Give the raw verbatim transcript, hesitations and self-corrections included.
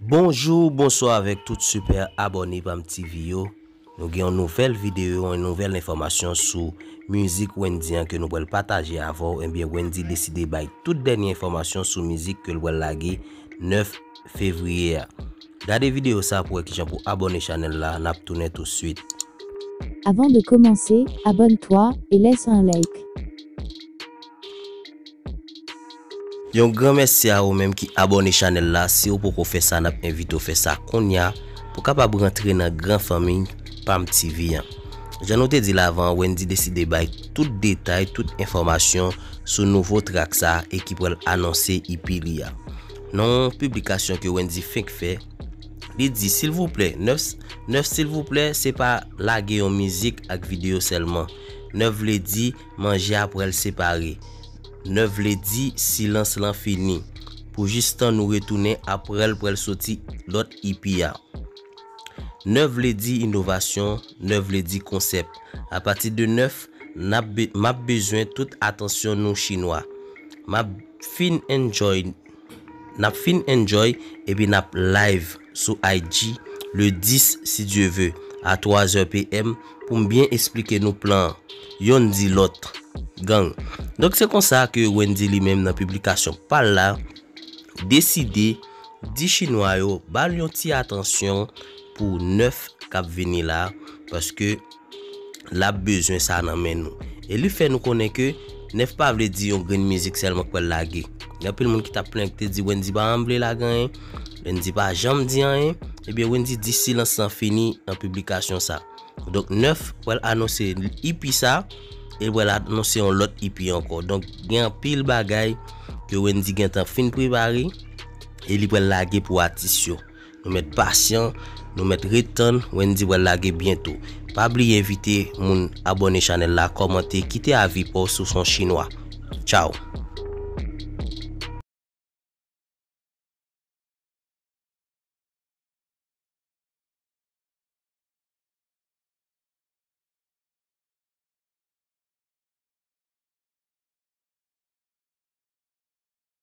Bonjou, bonswa avèk tout sipè abòne Pam T V yo. Nou gen yon nouvèl videyo, yon nouvèl enfòmasyon sou mizik Wendyy an ke nou pral pataje avè w. Ebyen, Wendyy deside bay tout dènye enfòmasyon sou mizik ke l pral lage nèf fevriye a. Gade videyo sa pou wè kijan pou abòne chanèl la, n ap tounen tousuit. Avant de commencer, abonne-toi et laisse un like. Yon gran mèsi a ou menm ki abòne chanèl la. Si w poko fè sa, n ap envite w fè sa kounye a pou w kapab rantre nan gran fanmi Pam T V an. Jan nou te di l avan, Wendyy deside bay tout detay, tout enfòmasyon sou nouvo trak sa e ki pral anonse E P li a. Nan yon piblikasyon ke Wendyy fenk fè, li di, silvouplè, nèf, nèf silvouplè, se pa lage yon mizik ak videyo sèlman. Nèf vle di, manje a pral separe. Nèf vle di, silans lan fini. Pou jis tan nou retounen apre l pral soti lòt E P a. Nèf vle di inovasyon, nèf vle di konsèp. Apati de nèf, n ap be-, m ap bezwen tout atansyon nou chinwa. M ap fin enjoy, n ap fin enjoy epi n ap live sou I G le dis, si Dye ve, a twa zè P M pou m byen esplike nou plan an. Yonn di lòt, gang. Donk se konsa ke Wendyy li menm nan piblikasyon pa l la, deside di chinwa yo ba l yon ti atansyon pou nèf k ap vini la, paske l ap bezwen sa nan men nou. E li fè nou konnen ke nèf pa vle di yon grenn mizik sèlman k pral lage. Gen anpil moun ki t ap plenyen ki te di Wendyy pa janm vle lage anyen, Wendyy pa janm di anyen. Ebyen, Wendyy di silans lan fini nan piblikasyon sa. Donk, nèf pral anonse E P sa, e l pral anonse yon lòt E P ankò. Donk, gen anpil bagay ke Wendyy gentan fin prepare e li pral lage pou atis yo. Nou mèt pasyan, nou mèt ret tann, Wendyy pral lage byento. Pa bliye envite moun abòne chanèl la, kòmante, kite avi pa w sou son chinwa. Tchaw!